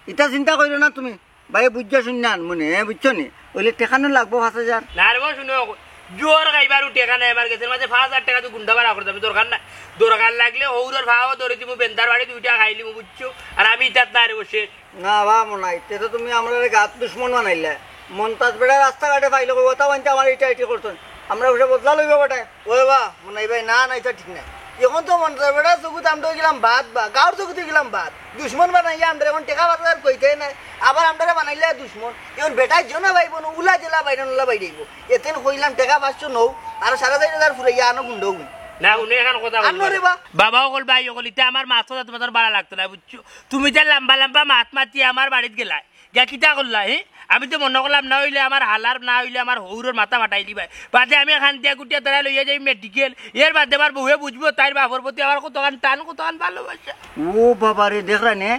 ইটা চিন্তা করিও না তুমি। ভাই বুঝছো শুন না, মনে, হ্যাঁ, বুঝছো নি? ওইলে টেকানো লাগবো পাঁচ হাজার। না রে বাবা, শুনো, জোর খাইবার টেকা নাই আমার গেছে, মাঝে পাঁচ হাজার টেকা তো গুন্ডা ভাড়া করতাম, দরকার না। দরকার লাগলে হৌরর ভাও ধরে দিমু, বেন্দার বাড়ি দুইটা খাইলিমু, বুঝছো? আর আমি ইটাত না রে বসে। না বা মনাই, তে তো তুমি আমরারে গাত দুশমন বানাইলা। মন্তাজ বেটা রাস্তাঘাটে পাইলে কইবো, "তাও আনতে আমার ইটা ইটি করতো।" আমরা বসে বদলা লইবো বেটায়। ওই বা, মনাই ভাই, না, না, ইটা ঠিক নাই। এখন তো মন্তাজ বেটা চকুত আমরা গেলাম বাদ বা, গাঁওর চকুত গেলাম বাদ। দুশমন বানাইয়া আমরা এখন টেকা পাঁচ হাজার কইতে নাই। আবার আমরা বানাইলে দুশমন। এখন বেটায় যেও না ভাই বোন, উলা জেলা বাইরে উলা বাইরে আইবো। এতেন কইলাম টেকা পাঁচশো নৌ, আর সাড়ে চার হাজার ফুরাইয়া আনো গুন্ডো গুন। না, উনি এখন কথা আনো বলবো রে না। বা। বাবা অকল, ভাই অকল, ইতা আমার মাছ কথা তোমাদের বাড়া লাগতো না, বুঝছো? তুমি যে লম্বা লম্বা মাত মাতি আমার বাড়িত গেলায়, গিয়া কিতা করলা, হে? আমি তো মনে করলাম না অইলে আমার হালার, না অইলে আমার হৌরর মাথা ফাটাই দিবায়। বাদে আমি এখান দিয়া গুটিয়া তারা লইয়া যাই মেডিকেল। এর বাদে আমার বউয়ে বুঝবো তাইর বাপর প্রতি আমার কতখান টান, কতখান ভালোবাসা। ও বাবা রে, দেখরা নে,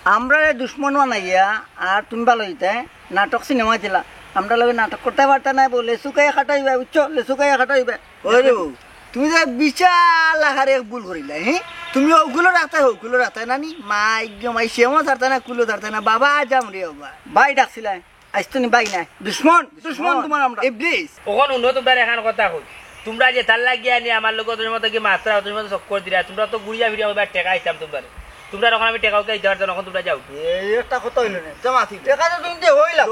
আমরারে দুশমন বানাইয়া আর তুমি ভালো হইতে, নাটক সিনেমা ছিলা, আমরা লগে নাটক করতে পারতা না, বলে লেচু খাইয়া খাটাইবা, বুঝছো? লেচু খাইয়া খাটাইবা। ওই রে বউ, তুমি যে বিশাল আকারে এক ভুল করিলা, হে? তুমি ওগুলো রাখতে, ওগুলো রাখতে না নি? মাই গো মাই, সেমন ছাড়তে না, কুলো ছাড়তে না, বাবা আজাম রে বাবা। ভাই ডাকছিলা, আইস তো নি ভাই নাই। দুশমন, দুশমন তোমার আমরা। ইবলিস। অখন হুনো তোমরারে এখান কথা কই। তোমরা যে তার লাগিয়া আনি আমার লগে অত সময় থাকি মাতরা, অত সময় চক্কর দিরা, তোমরা তো ঘুরিয়া ফিরিয়া কইবা টেকা আইতাম তোমরারে। তোমরারে অখন আমি টেকা উকা দিতে পারতাম না, অখন তোমরা যাও। এই একটা কথা হইল না, জমা ছিল। টেকা তো তুমি দিয়ে হইলাম।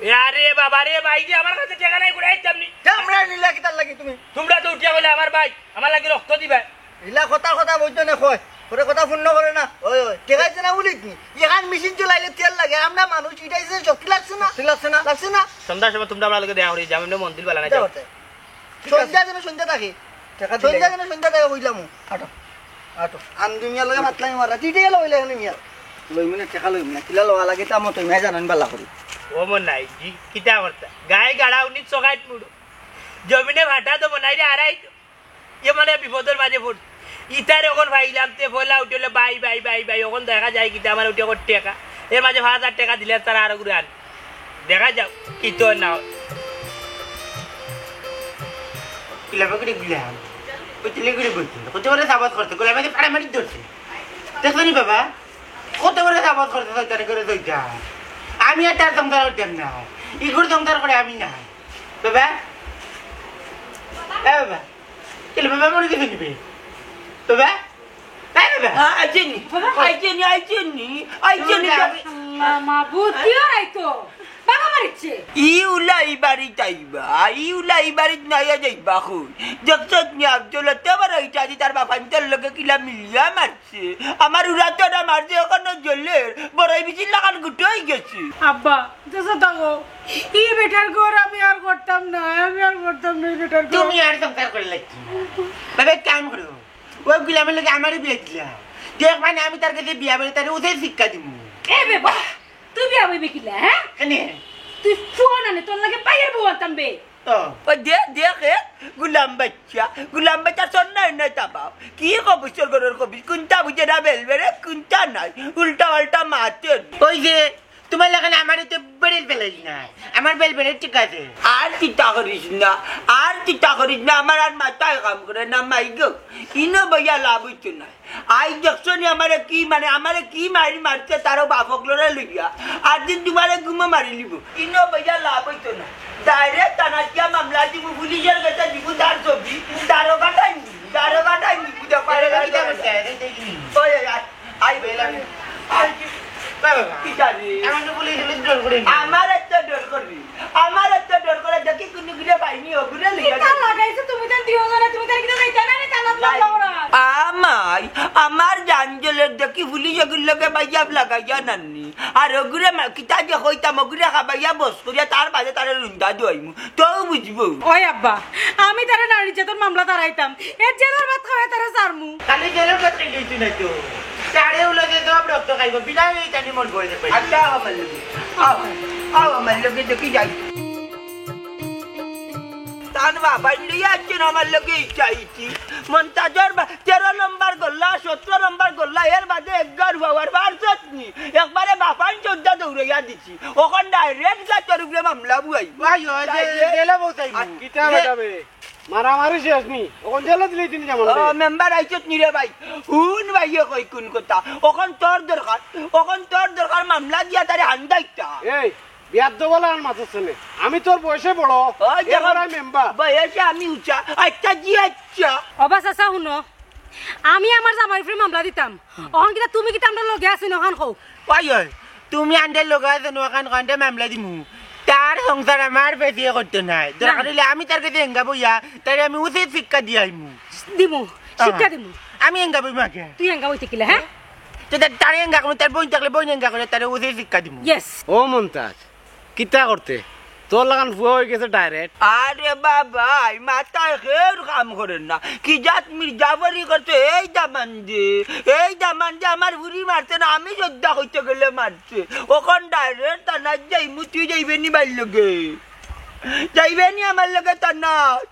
এ আরে বাবা রে, ভাই যে আমার কাছে টেকা নাই, ঘুরে আইতাম নি। তে আমরা নিলা কিতার লাগি তুমি? তোমরা তো উঠিয়া কইলে আমার ভাই, আমার লাগি রক্ত দিবা। ইলা কথা কথা বলতো না কয়। পরে কথা পূর্ণ করে না। ওই, ওই, টেকা দিছে না উলিত নি। এখান মেশিন চলাইলে তেল লাগে। আমরা মানুষ, ইটা ইসে শক্তি লাগছে না? শক্তি লাগছে না? লাগছে না? সন্ধ্যার সময় তোমরা আমার লগে দেখা করি, যাবো এমনি মন্দির বালা না যাও। ঠিক আছে। সন্ধ্যা যেন সন্ধ্যা থাকে। টেকা দিলে। সন্ধ্যা যেন সন্ধ্যা থাকে কইলাম। আটো, আটো। আন্দু মিয়া লগে মাতলাম মারা। তুই গেল হইলে এখানে মিয়া। লইমু না, টেকা লইমু না। কিলা লওয়া লাগে তা মতো মিয়া জানান বালা করি। ও মন নাই, জি, কিতা করতা? গায়ে গাড়া উনি চকাইত মুড়ো। জমিনে ভাটা তো বনাই রে আড়াই তো। এ মানে বিপদর মাঝে পড়। ইতারে অখন পাইলাম তে পয়লা উঠে হলে বাই, বাই, বাই, বাই। অখন দেখা যায় কিতা আমার উঠে অখন টেকা। এর মাঝে পাঁচ হাজার টেকা দিলে তারা আরো ঘুরে আন। দেখা যাও, কি তো না হয়। কিলা বাকি রে গুলাম। ওই তিলে করে বলছিল। কত বড় সাবাস করছে। গুলাম আগে ফাড়া মারি ধরছে। দেখছো নি বাবা? কত বড় সাবাস করছে, শয়তানি করে শয়তান। আমি আর তার সংসার করতাম না। ইগুর সংসার করে আমি না। বাবা? এ বাবা? কিলা বাবা মরে গেছে নি বে? বাবা? এ বাবা? আ-, আইছেনি? আইছেনি, আইছেনি, আইছেনি। বাবা। মা, মা, বুদ্ধি আর আইতো। বাবা মারিছে। ই উলা ই বাড়িত আইবা, ই উলা ই বাড়িত নাইয়া যাইবা কই? দেখছত নি আফজল, এত বড় ইটা দি তার বাফাইন্তর লগে কিলা মিলিয়া মারছে। আমার উড়াতোরা মারছে, অখনো জ্বলের, বড়ই বিচির লাখান গুটো অইগেছে। আব্বা, দেখো তো গো, ই বেটার ঘর আমি আর করতাম না, আমি আর করতাম না ই বেটার ঘর। তুমি আর সংসার করি লাগছি না। বাবা, এক কাম করো, অউ গুলামর লগে আমারে বিয়া দিলাও। দেখ মানে আমি তার গেছে বিয়া বইলে তারে উচিত শিক্ষা দিমু। এ বেবা, তুই বিয়া বইবে কিলা, হ্যাঁ? কেনে? তুই ফুয়া নানি, তোর লগে বাইয়ের বউ আনতাম বে। ও। ও দে, দেখ এ, গুলাম বাইচ্চা, গুলাম বাইচ্চা সন্ন্যায় নাই তাবাও। কি কবিস তোর ঘরর কবিস? কুনটা বুঝে না বেলবেড়ে, কুনটা নাই। উল্টা পাল্টা মাতের। ওই যে, তুমার লাখান আমারে তো বেড়েল বেলাইল না। আমার বেলবেড়ে ঠিক আছে। আর চিন্তা করিস না, আর চিন্তা করিস না, আমার আর মাথায় কাম করে না, মাইগো। ইনো বইয়া লাভ অইতো না। আইজ দেখছো নি আমারে কি, মানে, আমারে কি মাইর মারছে তারও বাপকলরে লইয়া। আর দিন তুমারে গুমো মারি লিব। ইনো বইয়া লাভ অইতো না। Direct থানাত গিয়া মামলা দিমু, পুলিশর গেছে দিমু তার ছবি, দারোগা টাইম দিমু, দারোগা টাইম দিমু, দেখো। আরে, কিতা করছে? আরে, দেখি। ওই, ওই, আই, আই, বেলা। আই, আই, বাবা, বাবা। কিতা রে? আমার তো পুলিশ, পুলিশ ডর করে নি। আমার এত ডর করবি, আমার এত ডর করে দেখি কুনু গুরে পাইনি, ও গুরে লিখে কিতা দে। লাগাইছে তুমি তার দিও জানা, তুমি তার কিতা যাইতা না রে, থানাত নাই। মামলা করা। আমাই, আমার জান জলের দেখি পুলিশ ওগুর লগে বাইয়াব লাগাইয়া নাননি। আর ওগুরে মা-, কিতা যে কইতাম, ওগুরে খাবাইয়া বস করিয়া তার বাদে তারে রুন্দা দুয়াইমু। তো বুঝবো। ওই আব্বা, আমি তারে নারী নির্যাতন মামলা দাঁড়াইতাম। এর জেলর ভাত খাওয়াই তারে ছাড়মু। খালি জেলর ভাত খাইলে অইতো না তো। তারে উলদে সব রক্ত খাইব। বিলাই এই টানি মন করে দেবে। আচ্ছা, আমার লগে। আও, আও, আমার লগে দেখি যাই। তান বাবা লইয়া আছেন আমার লগে ইচ্ছা ইচ্ছি। মন্তাজর বা-, তেরো নম্বর গল্লা, সতেরো নম্বর গল্লা, এর বাদে এগারো পাওয়ার বার যত্নি। একবারে বাপান চোদ্দা দৌড়াইয়া দিছি। অখন direct গাতর উপরে মামলা বুয়াই। ভাই, ওই যে তাই যে জেলে বসাইবো। আর কিতা যে বেটা বে? মারামারি শেষ নি? অখন জেলে দিলেই তিনি যেমন ও, রে। মেম্বার আইছত নি রে ভাই? হুন ভাইয়ে কই কুন কথা? অখন তোর দরকার, অখন তোর দরকার মামলা দিয়া তারে হান্দাইতা। এই, বিয়াদ্দব বলা আর মাথার সামনে। আমি তোর বয়সে বড়, ওই দেখো, এরপর আমি মেম্বার। বয়সে আমি উঁচা। আচ্ছা জি, আচ্ছা। ওবা চাচা, হুনো, আমি আমার জামাইর উপরে মামলা দিতাম। অখন কিতা তুমি কিতা আমরার লগে আছো নি, অখান কও। ওই, ওই, তুমি আন্ডার লগে আছো নি, অখান কন্ডে মামলা দিমু। তার সংসার আমার বেশি করতে নাই। দরকার না। অইলে আমি তার গেছে এঙ্গা বইয়া, তারে আমি উচিত শিক্ষা দিয়া আইমু। দিমু, শিক্ষা আহা। দিমু। আমি এঙ্গা বইমু আগে। তুই এঙ্গা বইতে কিলা, হ্যাঁ? তো তার, তারে এঙ্গা করে, তার বইন থাকলে বইন এঙ্গা করে, তারে উচিত শিক্ষা দিমু। Yes। ও মন্তাজ, কিতা করতে? তোর লাখান ফুয়া অইগেছে direct। আরে বাবা, মাথায় খেউর কাম করে না। কি জাত মির্জাফরি করছে, এই দামান দে, এই দামান দে, আমার ফুরি মারছে না, আমি শ্রদ্ধা কইতে গেলে মারছে। অখন direct থানাত যাইমু, তুই যাইবে নি ভাইর লগে? যাইবে নি আমার লগে থানাত?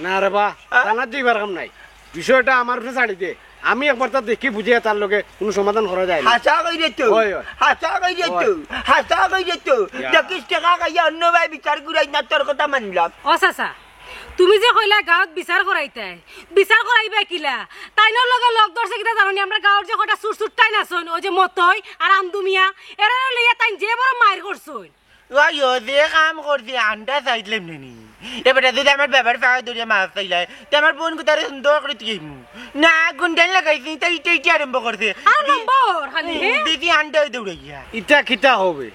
না রে বা, আ? থানাত যাইবার কাম নাই। বিষয়টা আমার উপরে ছাড়ি দে। আমি একবার তার দেখি বুঝিয়া তার লগে কুনু সমাধান করা যায় না। হাছা কইরে তো। ওই, ওই। হাছা কইরে ওই। তো। হাছা কইরে তো। ইয়া। দেখিস টেকা খাইয়া অন্য ভাই বিচার ঘুরাই না, তোর কথা মানলাম। ও চাচা, তুমি যে কইলা গাঁওত বিচার করাইতায়, বিচার করাইবা কিলা? তাইনর লগে লগ ধরছে কিতা জানো নি? আমরার গাঁওর যে কয়টা চুর চুর টাইন আছইন, ওই যে মতই আর আন্দুমিয়া, এরারে লইয়া তাইন যে বড় মাইর করছইন। ওই ও যে কাম করছে, আন্ডা চাইলাম নি। এবারে যদি আমার বাবার পাও ধরিয়া মাফ চাইলায়, তে আমার বইন কুতারে সন্দেহ করি তুই আইমু। না, গুন্ডান লাগাইছি, তাই ইটা ইটা আরম্ভ করছে। আর দি-, নম্বর খালি, হুম, হে? দিদি আন্ডায় দৌড়াইয়া। ইটা কিতা হবে?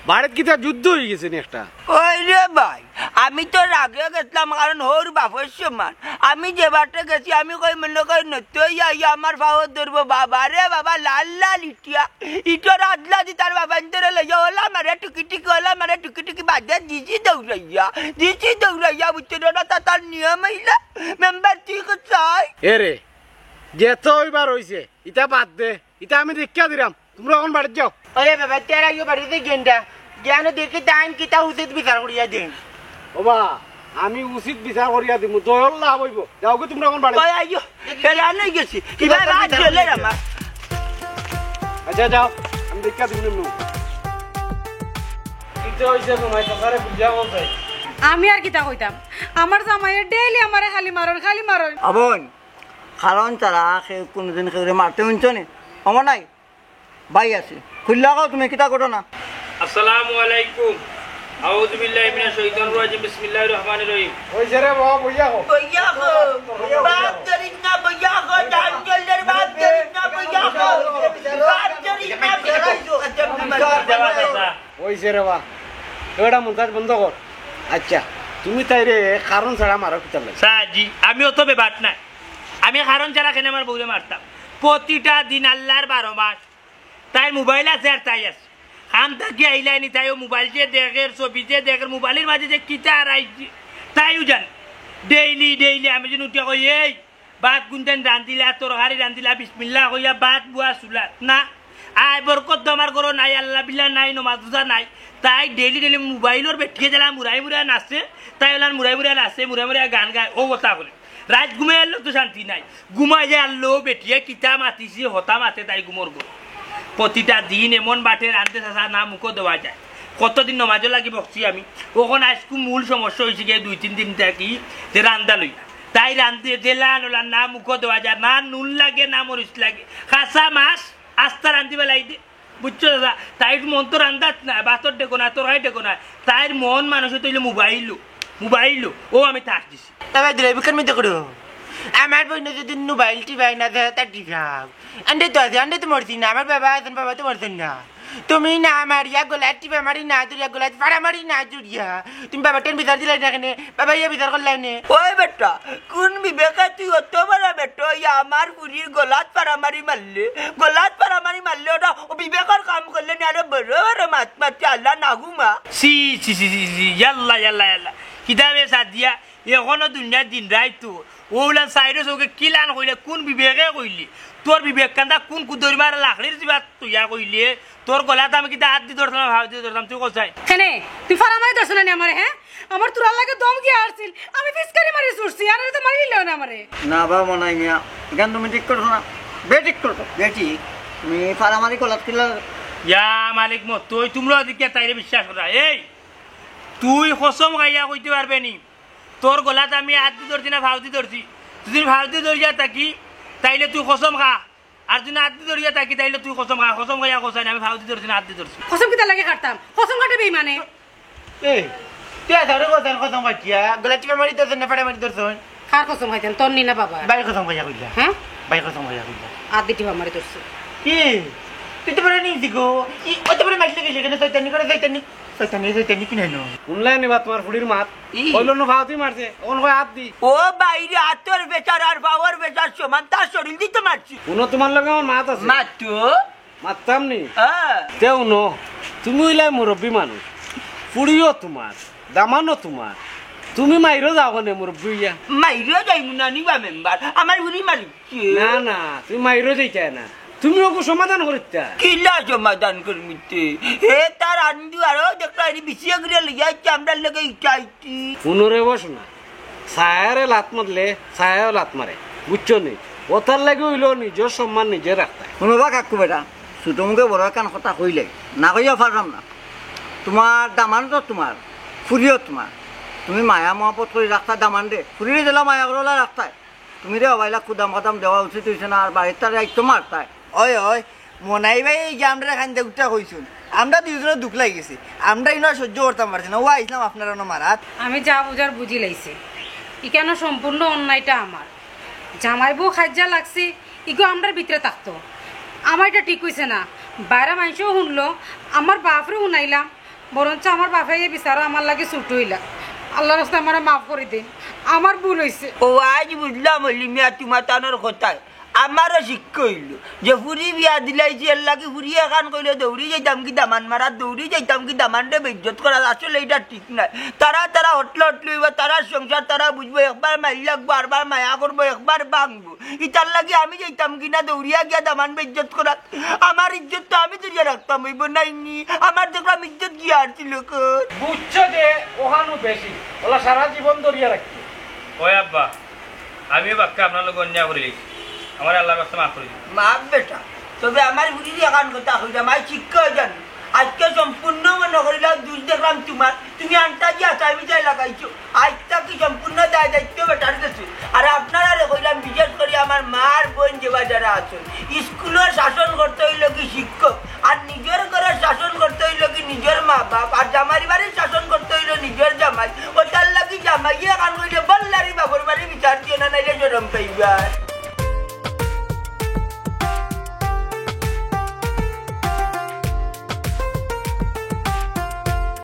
বাড়িত কিতা যুদ্ধ অইগেছে নি একটা? ওই রে ভাই, আমি তো রাগে গেছলাম, কারণ হউর বাপর সমান। আমি যে বাটে গেছি, আমি কই মনে কই নতই আইয়া আমার পাও ধরবো। বাবা রে বাবা, লাল লাল ইটিয়া, ইটর আদলা দি তার বাবা ইন্দরে লইয়া ওলা মারে টুকি টুকি, ওলা মারে টুকি টুকি, বাদে দিছি দৌড়াইয়া, দিছি দৌড়াইয়া, বুঝছো না? তা তার নিয়ম অইলা, মেম্বার ঠিক চাই। এ রে, যেতা অইবার অইছে, ইতা বাদ দে, ইতা আমি দেখিয়া দিরাম। তুমরা অখন বাড়িত যাও। ওরে বাবা, তেরা ইও বাড়িত গেন্দা। জ্ঞান দেখি তাইন কিতা উচিত বিচার করিয়া দেইন। ওবা, আমি উচিত বিচার করিয়া দিমু, দয়র লাভ অইবো। যাওগি তুমরা অখন বাড়িত। ওই আইও, হেরান অইগেছি। কিবা রাত জ্বলের আমার। আচ্ছা, যাও, আমি দেখিয়া দিমু নু। কিতা অইছে তোমার, তোমারে বুঝাও চাই। আমি আর কিতা কইতাম? আমার জামাইয়ে daily আমারে খালি মারইন, খালি মারইন। আবন, কারণ তারা কেউ কুনুদিন কেউরে মারতে হুনছো নি? অমর নাই? ভাই আছে। খুললা কও তুমি, কিতা ঘটনা? আসসালামু আলাইকুম। আউযু বিল্লাহি মিনাশ শাইতানির রাজিম। বিসমিল্লাহির রহমানির রহিম। ওই যে রে বাবা, বইয়া কও। বইয়া কও। বাপ ধরিস না, বইয়া কও। জান জলদের বাপ ধরিস না, বইয়া কও। বাপ ধরিস না, বইয়া কও। ওই যে রে বাবা। এ বেটা, মুরগাছ বন্ধ কর। আচ্ছা, তুমি তাইরে কারণ ছাড়া মারো কিতার লাগি? স্যার জি, আমি অত বেবাট নায়। আমি কারণ ছাড়া কেনে আমার বউরে মারতাম? প্রতিটা দিন আল্লার বারো মাস, তাইর মোবাইল আছে আর তাই আছে। কাম থাকি আইলায়নি, তাইও মোবাইল যে দেখের, ছবি যে দেখের, মোবাইলর মাঝে যে কিতা আর আইছে, তাইও জানে। ডেইলি, ডেইলি আমি যেন উঠিয়া কই, "এই, ভাত কুনদিন রান্ধিলা, তরকারি রান্ধিলা, বিসমিল্লাহ কইয়া ভাত বুয়া চুলাত না। আয় বরকত তো আমার ঘরো নাই, আল্লাহ বিল্লাহ নাই, নমাজ রোজা নাই।" তাই ডেইলি, ডেইলি মোবাইলর বেটিয়ে যেলা মুরাই মুরাই নাচে, তাই ওলান মুরাই মুরাই নাচে, মুরাই মুরাই গান গায়, ও কথা বলে। রাইত ঘুমাইলে তো শান্তি নাই, ঘুমাইলে আল্লাহ বেটিয়ে কিতা মাতিছে, হতা মাতে তাই ঘুমর ঘর। প্রতিটা দিন এমন বাটে রান্ধে চাচা, না মুখো দেওয়া যায়। কতদিন নমাজও লাগি বকছি আমি, অখন আইজকু মূল সমস্যা অইছে গিয়া দুই তিন দিন থাকি যে রান্দা লইয়া। তাই রান্ধে যেলা নোলা, না মুখো দেওয়া যায়, না নুন লাগে, না মরিচ লাগে, কাঁচা মাছ আস্তা রান্ধি বেলাই দে। বুঝছো দাদা? তাইর মন তো রান্দাত না, ভাতর ডেকো না, তরকারি ডেকো না, তাইর মন মানুষ তো অইলো মোবাইলো, মোবাইলো। ও আমি থাক দিছি। তবে দিলে বিকার মধ্যে করো। আমার বইন যদি মোবাইল টিপাই না, দেখা তার টিপাও। আন্ডে তো আছে, আন্ডে তো মরছি না, আমার বাবা আছেন, বাবা তো মরছেন না। তুমি না মারিয়া গলাত টিপা মারি না জুড়িয়া, গলাত ফাড়া মারি না জুড়িয়া। তুমি বাবার টেন বিচার দিলাই না কেনে? বাবা ইয়া বিচার করলাই নে? ওই বেটা, কোন বিবেকে তুই অত বড় বেটা, ইয়া আমার ফুরির গলাত ফাড়া মারি মারলে? গলাত ফাড়া মারি মারলে ওটা ও বিবেকর কাম করলে নি? আরে বড় বড় মাত মাতি আল্লাহ না ঘুমা। ছি, ছি, ছি, ছি, ছি, ইয়াল্লা, ইয়াল্লা, ইয়াল্লা। কিতাবে সাদিয়া, এখনো দুনিয়ার দিন রাইত তো। ওলান সাইডে চোখে কিলান কইলে, কোন বিবেকে কইলি? তোর বিবেক কান্দা কোন কুদরি মারা লাকড়ির জিবাত তুইয়া কইলে? তোর গলাত আমি কিতা আত দি ধরতাম, ভাও দি ধরতাম, তুই কোথায়? কেনে? তুই ফাড়া মারি ধরছ না নি আমারে, হ্যাঁ? আমার তোরার লাগে দম গিয়া আসছিল, আমি ফিসকারি মারি ছুটছি, আর তো মারি নিলেও না আমারে। না বা মনাই মিয়া, এখান তুমি ঠিক করছো না, বে ঠিক করছো, বে ঠিক। তুমি ফাড়া মারি গলাত কিলা? ইয়া মালিক মত, তুই তোমরা ওদিকে তাইরে বিশ্বাস করা। এই, তুই কসম খাইয়া কইতে পারবে নি, তোর গলাত আমি আত দি ধরছি না ফাও দি ধরছি? তুই যদি ফাও দি ধরিয়া থাকি, তাইলে তুই কসম খা। আর যদি আত দি ধরিয়া থাকি, তাইলে তুই কসম খা। কসম খাইয়া কসাই না, আমি ফাও দি ধরছি না আত দি ধরছি। কসম কিতা লাগে কাটতাম? কসম কাটে বেইমানে। এই, তুই আত ধরে কসাই, কসম কাটিয়া, গলাত টিপা মারি ধরছস না ফাড়া মারি ধরছস? কার কসম খাইতাম? তোর নি না বাবা? ভাইর কসম খাইয়া কইলা। হ্যাঁ? ভাইর কসম খাইয়া কইলা। আত দি টিপা মারি ধরছে। কি? তুই তো বড় নিছি গো। ই, অত বড় মাইক লেগে গেলে শয়তানি করে, শয়তানি। শয়তানি, শয়তানি কি নাইনো? শুনলাই নি বা তোমার ফুড়ির মাত? ই। কইলো না ফাও দি মারছে, অখন কয় আত দি। ও বাইরে, আতর বেচার আর ফাওর বেচার সমান, তার শরীর দি তো মারছি। হুনো, তোমার লগে আমার মাত আছে। মাত তো। মারতাম নি? হ্যাঁ। তে হুনো, তুমি অইলায় মুরব্বি মানুষ, ফুড়িও তোমার, দামানও তোমার, তুমি মাইরো যাও কেনে মুরব্বি অইয়া? মাইরো যাইমু না নি বা মেম্বার, আমার ফুড়ি মারি। না, না, তুমি মাইরো যাইতায় না, তুমি ওগু সমাধান করিতা। কিলা সমাধান করমিতে? হে তার আন্দু আরো দেখলা, এনি বিছিয়া গিরা লইয়া আইছে, আমরার লগে ইটা আইছি। হুনো রে বস না, ছায়ারে লাত মারলে ছায়াও লাত মারে, বুঝছো নি? অতার লাগি অইলো নিজর সম্মান নিজে রাখতায়। হুনো বা কাকু বেটা, ছোট মুখে বড় একখান কথা কইলে, না কইয়া পারলাম না। তোমার দামান তো তোমার, ফুড়িও তোমার, তুমি মায়া মহব্বত করি রাখতায় দামানরে, ফুড়িরে যেলা মায়া করো অলা রাখতায়। তুমি রে অবাইলা কুদাম কাদাম দেওয়া উচিত অইছে না, আর বাড়ির তারে আইতো মারতায়। ওই, ওই, মনাই ভাই এই যে আমরারে খান দেখটা কইছুন, আমরা দুইজনর দুখ লাগি গেছে, আমরা ইনো আর সহ্য করতাম পারছি না, ও আইছলাম আপনারানো মারাত। আমি যা বুঝার বুঝি লাইছি, ইখানো সম্পূর্ণ অন্যায়টা আমার। জামাই বউ কাইজ্জা লাগছি, ইগু আমরার ভিতরে থাকতো, আমার ইটা ঠিক অইছে না। বাইরা মাইনষেও হুনলো, আমার বাফরেও হুনাইলাম, বরঞ্চ আমার বাফে এই বিচারো আমার লাগি ছুটো অইলা। আল্লার রাস্তায় আমারে মাফ করি দিন, আমার ভুল অইছে। ও আইজ বুঝলাম অলি মিয়া তুমার তানর কথায়। আমারও শিক্ষা অইলো যে ফুড়ি বিয়া দিলাইছি, এরলাগি ফুড়ি এখান কইলে দৌড়ি যাইতাম কি দামান মারাত, দৌড়ি যাইতাম কি দামানরে বেইজ্জত করাত। আসলে ইটা ঠিক নায়। তারা, তারা হটলে হটলে অইবা, তারার সংসার তারা বুঝবো। একবার মাইর লাগবো, আরবার মায়া করবো, একবার ভাঙবো। ইতার লাগি আমি যাইতাম কি না দৌড়িয়া গিয়া দামান বেইজ্জত করাত? আমার ইজ্জত তো আমি ধরিয়া রাখতাম অইবো নাইনি? আমার দেখলাম ইজ্জত গিয়া আর ছিল কই? বুঝছো যে অখানউ বেশি, অলা সারা জীবন ধরিয়া রাখি। ওই আব্বা, আমিও বাক্কা আপনার লগে অন্যায় করিলিছি, আমারে আল্লার রাস্তায় মাফ করি দিন। মাফ বেটা, তবে আমার ফুড়িরে এখান কথা কইলাম, আইজ শিক্ষা অইযান। আইজকে সম্পূর্ণ মনো করিলাম দুষ দেখলাম তুমার, তুমি আন্তাজি আসামি যাই লাগাইছো। আইজ থাকি সম্পূর্ণ দায় দায়িত্ব বেটার গেছে। আর আপনারারে কইলাম, বিশেষ করি আমার মা আর বইন যেবা যারা আছইন, ইস্কুলো শাসন করতে অইলো কি শিক্ষক, আর নিজর ঘরো শাসন করতে অইলো কি নিজর মা বাপ, আর জামাইর বাড়িত শাসন করতে অইলো নিজর জামাই। অতার লাগি জামাইয়ে এখান কইলে বল্লারি বাপর বাড়ি বিচার দিও না, নাইলে শরম পাইবা।